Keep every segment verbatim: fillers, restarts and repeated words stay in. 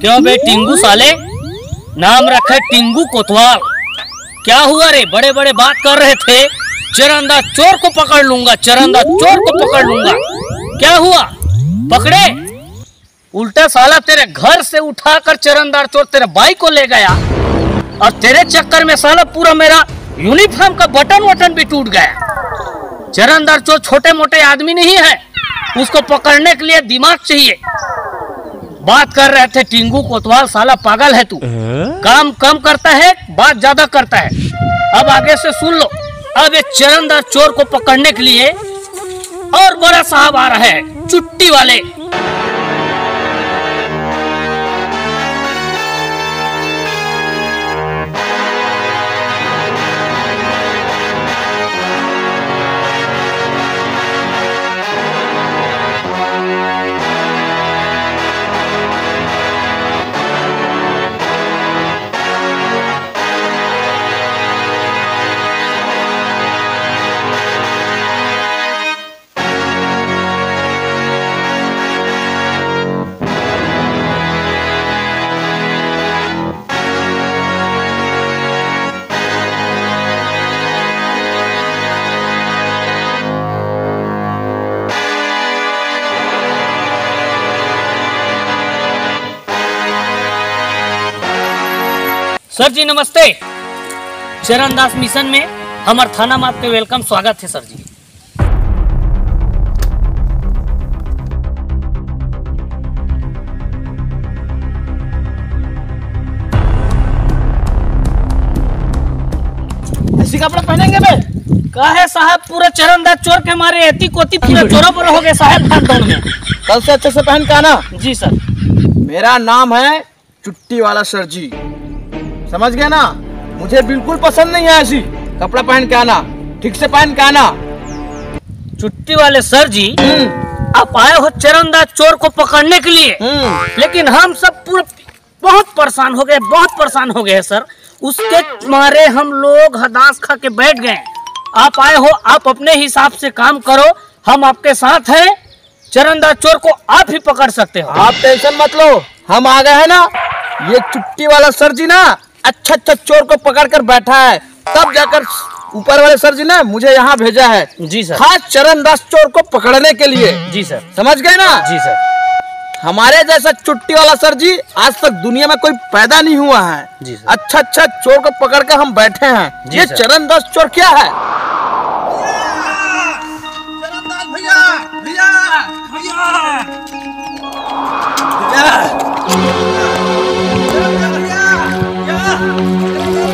क्यों बे टिंगू साले, नाम रखे टिंगू कोतवाल। क्या हुआ रे, बड़े बड़े बात कर रहे थे, चरंदा चोर को पकड़ लूंगा, चरंदा चोर को पकड़ लूंगा। क्या हुआ, पकड़े? उल्टा साला तेरे घर से उठाकर चरंदार चोर तेरे बाइक को ले गया, और तेरे चक्कर में साला पूरा मेरा यूनिफॉर्म का बटन वटन भी टूट गया। चरंदार चोर छोटे मोटे आदमी नहीं है, उसको पकड़ने के लिए दिमाग चाहिए। बात कर रहे थे टिंगू कोतवाल, साला पागल है तू। काम कम करता है, बात ज्यादा करता है। अब आगे से सुन लो, अब ये चरंदार चोर को पकड़ने के लिए और बड़ा साहब आ रहा है, चुट्टी वाले। सर जी नमस्ते, चरण दास मिशन में हमर थाना में आपके वेलकम, स्वागत है सर जी। ऐसी कपड़ा पहनेंगे बे? का है साहब, पूरा चरण दास चोर के मारे एती कोती पूरा चोरों पर हो गए साहब, खानदान में। कल से अच्छे से पहन के आना। जी सर। मेरा नाम है चुट्टी वाला सर जी, समझ गए ना? मुझे बिल्कुल पसंद नहीं है ऐसी कपड़ा पहन के आना, ठीक से पहन के आना। चुट्टी वाले सर जी, हम्म। आप आए हो चरण दास चोर को पकड़ने के लिए, हम्म। लेकिन हम सब पूरे बहुत परेशान हो गए, बहुत परेशान हो गए हैं सर। उसके मारे हम लोग हदास खा के बैठ गए। आप आए हो, आप अपने हिसाब से काम करो, हम आपके साथ हैं। चरण दास चोर को आप ही पकड़ सकते हो। आप टेंशन मत लो, हम आ गए हैं ना। ये चुट्टी वाला सर जी ना अच्छा अच्छा चोर को पकड़ कर बैठा है, तब जाकर ऊपर वाले सर जी ने मुझे यहाँ भेजा है। जी सर। खास चरण दास चोर को पकड़ने के लिए। जी सर। समझ गए ना? जी सर। हमारे जैसा चुट्टी वाला सर जी आज तक दुनिया में कोई पैदा नहीं हुआ है। जी सर। अच्छा अच्छा चोर को पकड़ कर हम बैठे हैं। जी ये सर। चरण दास चोर क्या है? चरण दास भैया, भैया, भैया। भैया! भैया! भैया!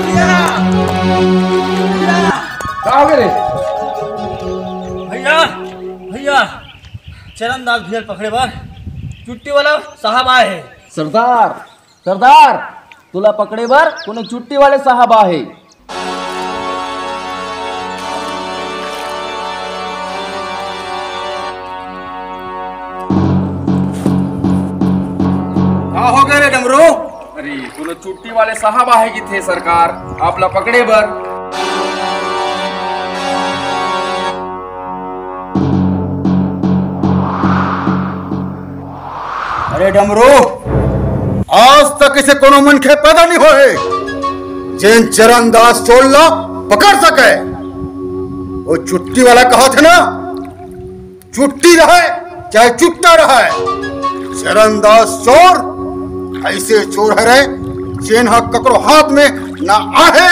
भैया! का हो गए रे? भैया, भैया, चरण दास भैया पकड़े बर चुट्टी वाला साहब आए हैं। सरदार, सरदार, तुला पकड़े बर कोनो चुट्टी वाले साहब आहे। का हो गए रे डमरू? अरे, कोनो चुट्टी वाले साहब आहे कि थे सरकार, आप ला पकड़े बर। अरे डमरू, आज तक इसे कोनो मनखे पैदा नहीं होए, जेन चरण दास चोर ला पकड़ सके। वो चुट्टी वाला कहा थे ना, चुट्टी रहे चाहे चुट्टा रहे, चरण दास चोर ऐसे चोर हरे, जेन ह ककरो हाथ में ना आहे,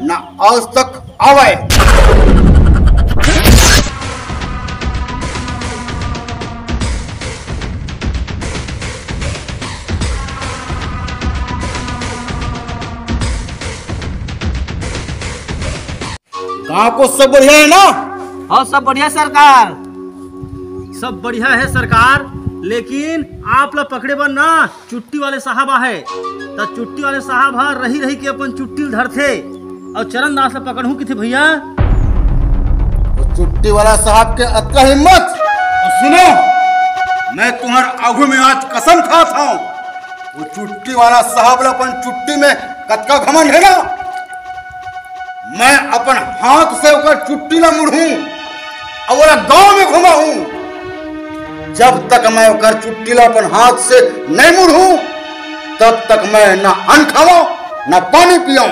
ना आज तक आवय। गांव को सब बढ़िया है ना? हाँ, सब बढ़िया सरकार, सब बढ़िया है सरकार, लेकिन आप ला पकड़े बर ना चुट्टी वाले साहब आहे, त चुट्टी वाले साहब ह रही रही के अपन चुट्टी ल धरथे अउ चरण दास ला पकड़हूं किथे भैया। वो चुट्टी वाला साहब के अतका हिम्मत? अउ सुनो, मैं तुम्हार आगू में आज कसम खात हूं, वो चुट्टी वाला साहब ला अपन चुट्टी में कतका घमंड है ना, मैं अपन हाथ से ओकर चुट्टी ला मुड़हूं। अउ ओला गांव में घुमाहूं। जब तक मैं ओकर चुट्टी ला अपन हाथ से नहीं मुड़हूं, तब तक मैं ना अन्न खावं, ना पानी पियंव।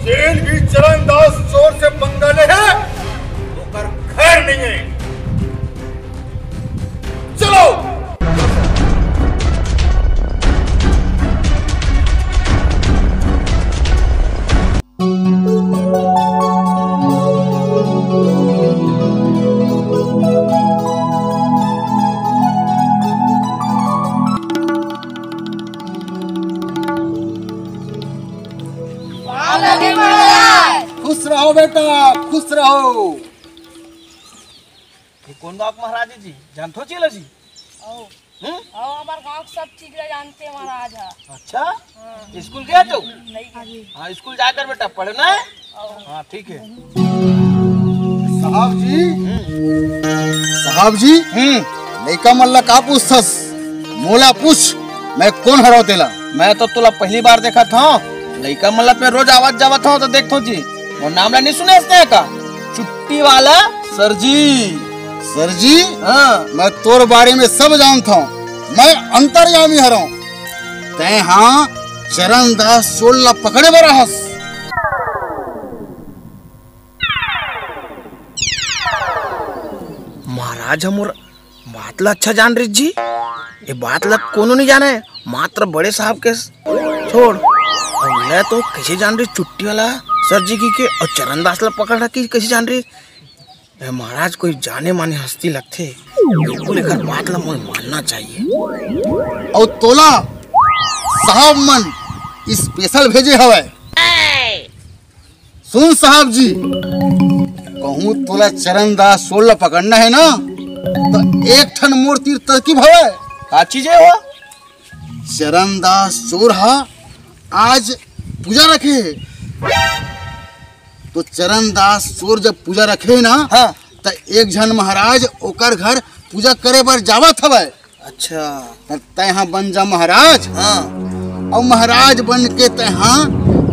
जेन भी चरणदास चोर से पंगा ले हे, ओकर खैर नहीं हे। चलो। खुश रहो बेटा, खुश रहो। ये कोन गांव के महाराज जी? जानथो चेला जी? आओ। हम्म? आओ, हमार गांव के सब चीज ला जानते हैं महाराज हा। अच्छा? हाँ। स्कूल गया तो? नहीं गया। हाँ, स्कूल जाकर बेटा पढ़ना है। आओ। हाँ, ठीक है। साहब जी, हम्म। साहब जी, हम्म। लइका मन ला का पूछथस? मोला पूछ, मैं कोन हरव तेला? मैं तो तोला पहली बार देखत हंव। लइका मन ला मैं रोज आवत जावत हंव तो देखथंव जी। मोर नाम ला नहीं सुने हस का? चुट्टी वाला सर जी। सर जी? हाँ। मैं तोर बारे में सब जानत हंव। मैं अंतर्यामी हरंव। तैं हा चरणदास चोर ला पकड़े बर आहस। महाराज ह मोर बात ला अच्छा जान रहिस जी। ये बात ला कोनो नहीं जाने, मात्र बड़े साहब के छोड़। अउ मैं तो कैसे जान रहिस चुट्टी वाला सर जी कहिके, अउ चरणदास ला पकड़ रखी कैसे जान रहिस? ए महाराज, कोई जाने माने हस्ती लगथे, बिल्कुल एकर बात ला मोर मानना चाहिए। अउ तोला साहब मन स्पेशल भेजे हवय। सुन साहब जी, कहूँ तोला चरणदास चोर ला पकड़ना है ना, तो एक ठन मोर तीर तरकीब हवय। का चीज है वो? चरणदास चोर हा आज पूजा रखे हे। तो चरणदास चोर जब पूजा रखे हे ना, हाँ। त एक झन महाराज ओकर घर पूजा करे बर जावत हवय। अच्छा। त तैं हा बन जा महाराज। हाँ। अउ महाराज बन के तैं हा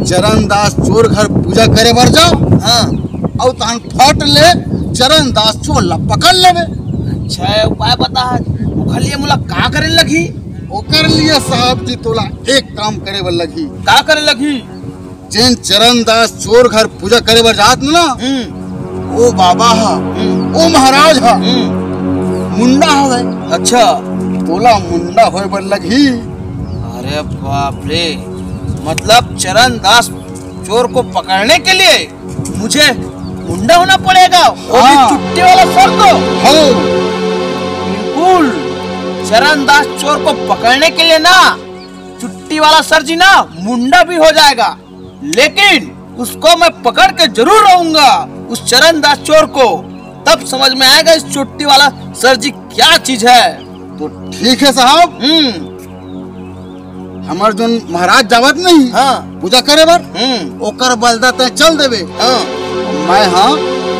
चरणदास चोर घर पूजा करे बर जा। हाँ। अउ तहन फट ले चरणदास चोर ला पकड़ लेबे। अच्छा, ये उपाय बता, ओकर लिए मोला का करे लगही? ओकर लिए साहब जी तोला एक काम करे बर लगही। का करे लगही? जेन चरणदास चोर घर पूजा करे बर जात ना, हम्म। ओ बाबा हा, हम्म। ओ महाराज हा, हम्म। मुंडा हवय। अच्छा। तोला मुंडा होय बर लगही। अरे बाप रे, मतलब चरणदास चोर को पकड़ने के लिए मुझे मुंडा होना पड़ेगा, वो भी हाँ। चुट्टी वाला सर तो। हाँ। बिल्कुल, चरणदास चोर को पकड़ने के लिए ना चुट्टी वाला सर जी ना मुंडा भी हो जाएगा, लेकिन उसको मैं पकड़ के जरूर रहूंगा, उस चरणदास चोर को। तब समझ में आएगा इस चुट्टी वाला सर जी क्या चीज है। तो ठीक है साहब, हम्म। हमर जोन महाराज जावत नहीं हाँ। पूजा करे बर, हम्म। ओकर बदला तैं चल देबे। हाँ। मैं हाँ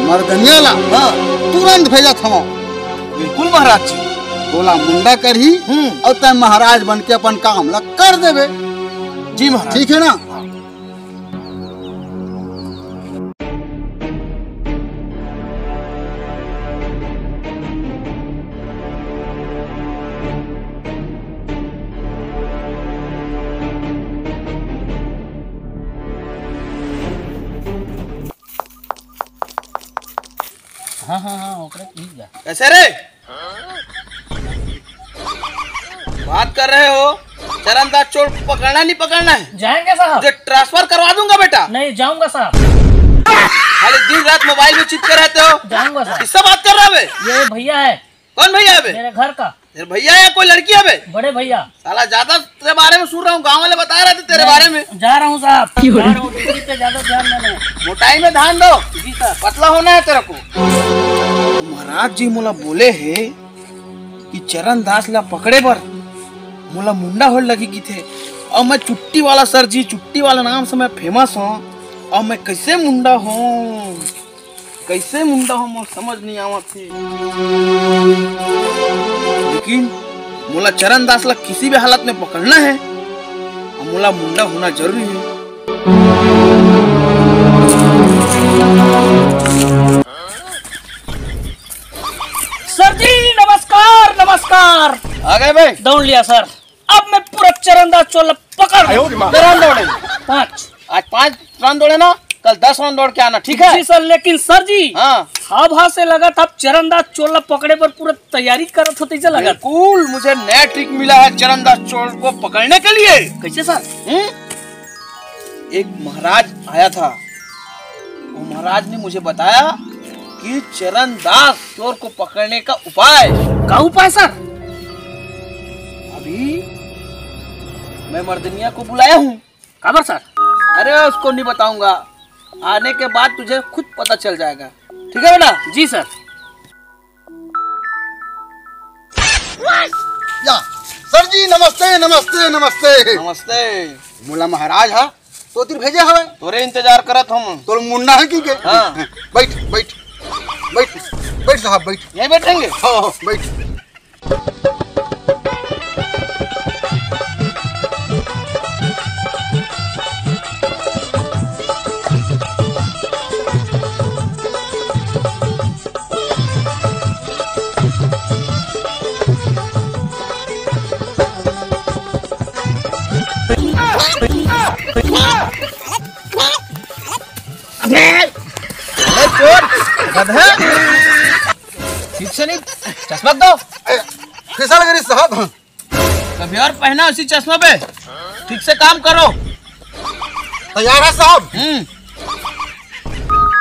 मर्दनिया ला हाँ। तुरंत भेजत हवं। बिल्कुल महाराज जी। तोला मुंडा करही हम्म। अउ तैं महाराज बन के अपन काम ला कर देबे। जी महाराज। ठीक है ना? हाँ। हाँ, हाँ, हाँ, ओकरे ठीक बा। कैसे रे? बात कर रहे हो, चरणदास चोर पकड़ना नहीं पकड़ना है? जाएंगे साहब। तुझे ट्रांसफर करवा दूंगा बेटा। नहीं, जाऊंगा साहब। खाली दिन रात मोबाइल में चिपके रहते हो। जाऊंगा साहब। किससे बात कर रहा है बे? ये भैया है। कौन भैया है बे? मेरे घर का। तेरे भैया है या कोई लड़की है बे? बड़े भैया। साला ज्यादा तेरे बारे में सुन रहा हूँ, गाँव वाले बता रहे थे तेरे मैं बारे में। जा रहा हूँ साहब, जा रहा हूँ, ड्यूटी पे ज्यादा ध्यान देना है। मोटाई में ध्यान दो, जी सर। पतला होना है तेरे को। महाराज जी मोला बोले हे कि चरण दास ला पकड़े बर मोला मुंडा होए लगी किथे। अब मैं चुट्टी वाला सर जी, चुट्टी वाला नाम से मैं फेमस हूँ। अब मैं कैसे मुंडा हूँ, कैसे मुंडा हूँ, मोर समझ नहीं आवत हे। लेकिन मोला चरण दास ला किसी भी हालत में पकड़ना है, अब मोला मुंडा होना जरूरी है। अरे बे, दौड़ लिया सर। अब मैं पूरा चरणदास चोर ला पकड़ लूं। तेरह रन दौड़े। पाँच। आज पाँच रन दौड़े ना, कल दस रन दौड़ के आना, ठीक है? जी सर, लेकिन सर जी, हाँ। हवा से लगत आप चरणदास चोर ला पकड़े बर पूरा तैयारी करत होते से लगत। बिल्कुल, मुझे नया ट्रिक मिला है चरणदास चोर को पकड़ने के लिए। कैसे सर? हम्म? एक महाराज आया था, वो महाराज ने मुझे बताया कि चरणदास चोर को पकड़ने का उपाय। का उपाय सर? अभी मैं मर्दनिया को बुलाया हूँ। काबर सर? अरे, उसको नहीं बताऊंगा, आने के बाद तुझे खुद पता चल जाएगा, ठीक है बेटा? जी सर। या, सर जी, नमस्ते, नमस्ते, नमस्ते। नमस्ते। मोला महाराज हा तो तीर भेजे हवे। तोरे इंतजार करत हूँ। तोर मुंडा है की के? हाँ। बैठ, बैठ, बैठ, बैठ साहब, बैठ। यहीं बैठेंगे? हाँ, हाँ, बैठ। अबे चोर, गधा। ठीक से नहीं, चश्मा दो। ए, फिसल गई साहब। कभी और पहना उसी चश्मा पे। ठीक से काम करो। तैयार है साहब? हम्म।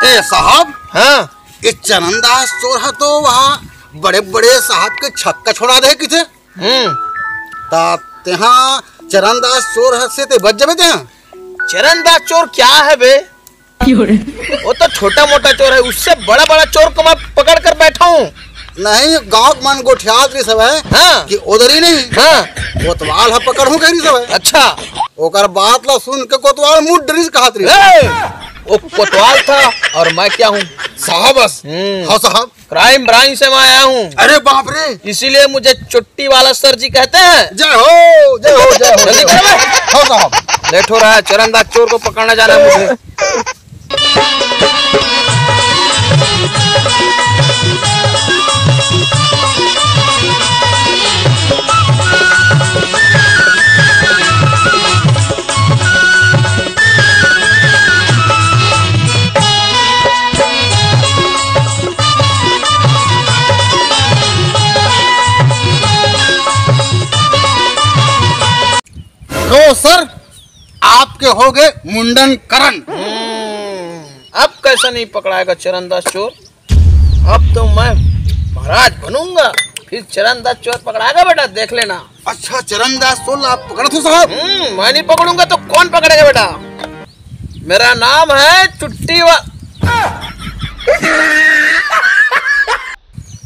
ए साहब, हाँ। ये चरणदास चोर है तो वहाँ बड़े बड़े साहब के छक्का छोड़ा दे किथे। हम्म। ता तेहा चरणदास चोर ह से ते बच जबे तेहा। चरणदास चोर क्या है बे? वो तो छोटा मोटा चोर है, उससे बड़ा बड़ा चोर को मैं पकड़ कर बैठा हूँ। नहीं, गांव के मन गोठियात रही सब है हाँ। कि उधर ही नहीं। हाँ। कोतवाल ह पकड़ हूँ कह रही सब है। अच्छा। ओकर बात ला सुन के कोतवाल मुड़ डरिस कहत रही। ए, वो कोतवाल था और मैं क्या हूँ? साहब। हम्म। हाँ साहब। क्राइम ब्रांच से मैं आया हूँ। अरे बाप रे। इसीलिए मुझे चुट्टी वाला सर जी कहते हैं। जय हो, जय हो, जय हो। जल्दी करो बे। हाँ साहब। लेट हो रहा है, चरणदास चोर को पकड़ने जाना है मुझे। लो सर, आपके हो गए मुंडन करण। हम्म, अब कैसे नहीं पकड़ाएगा चरणदास चोर? अब तो मैं महाराज बनूंगा, फिर चरणदास चोर पकड़ाएगा बेटा, देख लेना। अच्छा, चरणदास चोर आप पकड़त हो साहब? हम्म, मैं नहीं पकड़ूंगा तो कौन पकड़ेगा बेटा? मेरा नाम है चुट्टी वा-,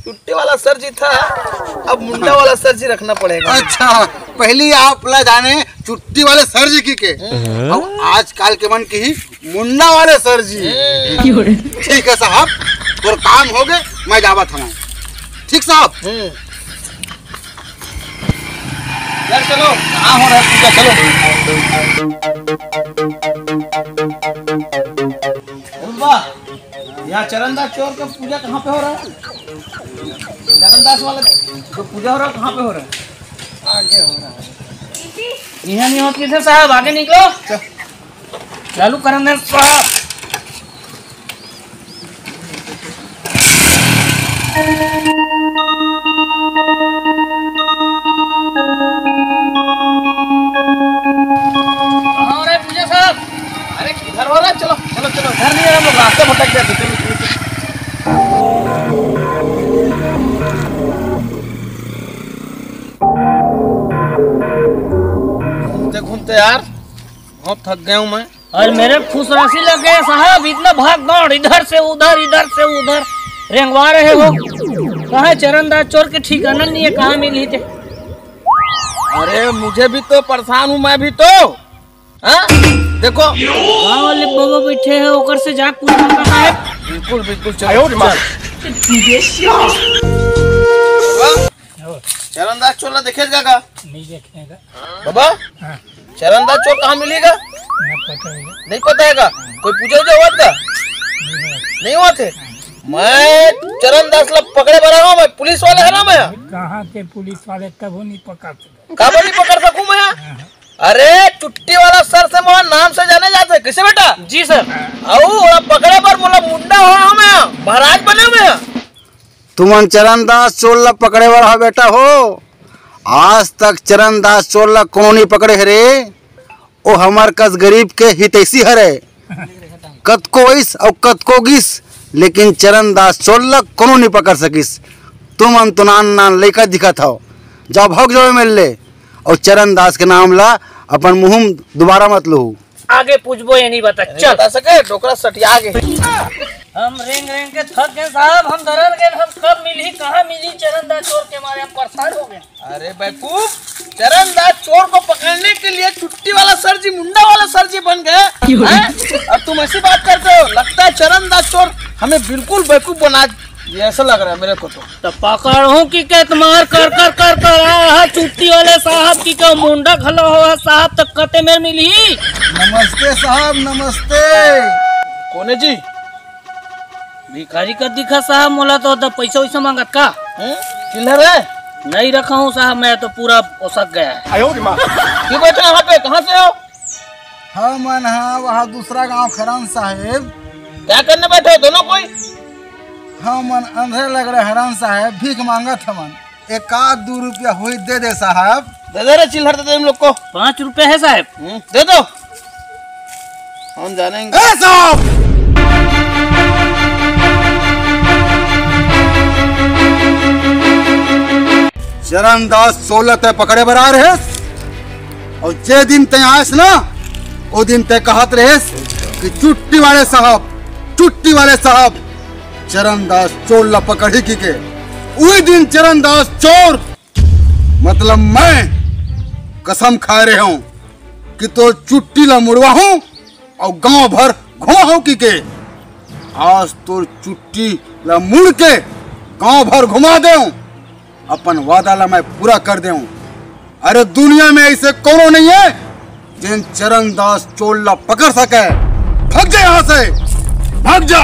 चुट्टी वाला सर जी था, अब मुंडा वाला सर जी रखना पड़ेगा। अच्छा, पहली आप ला जाने चुट्टी वाले सर जी की के। हम्म। अब आजकल के मन की ही मुंडा वाले सर जी। हम्म। ठीक है साहब, तोर काम हो गए, मैं जावत हूँ। ठीक साहब। हम्म। यार चलो, कहाँ हो रहा है पूजा, चलो। वाह, यहाँ चरणदास चोर का पूजा कहाँ पे हो रहा है? चरणदास वाला जो पूजा हो रहा है, कहाँ पे हो रहा है? आगे हो रहा है। यहाँ नहीं होती थे साहब, आगे निकलो। चल। चालू करण दे साहब। कहाँ हो रहा है पूजा साहब? अरे किधर हो रहा है? चलो चलो चलो, घर नहीं है, हम लोग रास्ते भटक गए थे। चलो चलो चलो। घूमते घूमते यार बहुत थक गया हूँ मैं। और मेरे फुसरासी लग गए साहब, इतना भाग दौड़, इधर से उधर, इधर से उधर, रेंगवा रहे हो। कहाँ चरणदास चोर के ठिकाना नहीं है, कहाँ मिली थे? अरे मुझे भी तो परेशान हूँ मैं भी तो। हाँ? देखो गाँव वाले बाबा बैठे हैं, ओकर से जाके पूछना कहाँ है। बिल्कुल बिल्कुल, चलो। चरणदास चोर ला देखे का? नहीं देखे का। बाबा, हाँ। चरणदास चोर कहाँ मिलेगा? नहीं पता है। नहीं पता है का? कोई पूजा उजा हुआ था? नहीं हुआ। नहीं हुआ थे? मैं चरण दास ला पकड़े बर आए हंव, मैं पुलिस वाले हंव ना मैं। कहाँ के पुलिस वाले, तभो नहीं पकड़ सकते। काबर नहीं पकड़ सकूं मैं? अरे चुट्टी वाला सर से मोर नाम से जाने जाथे, कइसे बेटा? जी सर। अउ ओला पकड़े बर मोला मुंडा होय हंव मैं, महाराज बने हंव मैं। तुमन चरण दास चोर ला पकड़े बर हव बेटा हो। आज तक चरण दास चोर ला कोनो नहीं पकड़े हरे। ओ हमर कस गरीब के हितैषी हरे। कतको अइस अउ कतको गिस, लेकिन चरण दास चोर ला कोनो नहीं पकड़ सकिस। तुमन तो नान नान लइका दिखत हव। जाव, भग जाव एमेर ले। अउ चरण दास के नाम ला अपन मुंह म दुबारा मत लूहू। आगे पूछबो ये नहीं बता, चल। बता सके, डोकरा सटिया गे। हम रेंग रेंग के थक गए साहब, हम दरर गए, हम कब मिलही, कहाँ मिलही, चरण दास चोर के मारे हम परेशान हो गए। अरे बेवकूफ, चरण दास चोर को पकड़ने के लिए चुट्टी वाला सर जी, मुंडा वाला सर जी बन गए हैं? और तुम ऐसी बात करते हो, लगता है चरण दास चोर हमें बिल्कुल बेवकूफ बना, ये ऐसा लग रहा है मेरे को तो। तो पकड़हूं कि के तुम्हार कर कर कर कर आया है चुट्टी वाले साहब की, के मुंडा घलो हो है साहब, तो कते मेर मिली? नमस्ते साहब, नमस्ते। कोने जी? भिखारी का दिखा साहब, मोला तो द पैसा वैसा मांगत का? हम्म? चिल्लर है? नहीं रखा हूँ साहब, मैं तो पूरा ओसक गया है। क्यों बैठे हो यहाँ पे, कहाँ से हो? हमन हा वहाँ दूसरा गांव खरन साहेब। क्या करने बैठे हो दोनों कोई? हमन अंधरे लगड़े हरन साहेब, भीख मांगत हमन। एक आध दू रुपया होई दे दे साहब। दे दे रे चिल्लर, दे दे इन लोग को। पाँच रुपया है साहब। हम्म, दे दो। हम जानेंगे। ए साहब! चरण दास चोर ला तैं पकड़े बर आए रहेस, अउ जे दिन तैं आएस ना, ओ दिन तैं कहत रहेस कि चुट्टी वाले साहब, चुट्टी वाले साहब, चरण दास चोर ला पकड़ही कहिके। उही दिन चरण दास चोर, मतलब मैं, कसम खाए रहे हूँ कि तोर चुट्टी ला मुड़वाहूँ अउ गांव भर घुमाहूँ कहिके। आज तोर चुट्टी ला मुड़ के गांव भर घुमा देहूँ। अपन वादा ला मैं पूरा कर देहूँ। अरे दुनिया में ऐसे कोनो नहीं है जेन चरण दास चोर ला पकड़ सके। भाग जा यहाँ से, भाग जा।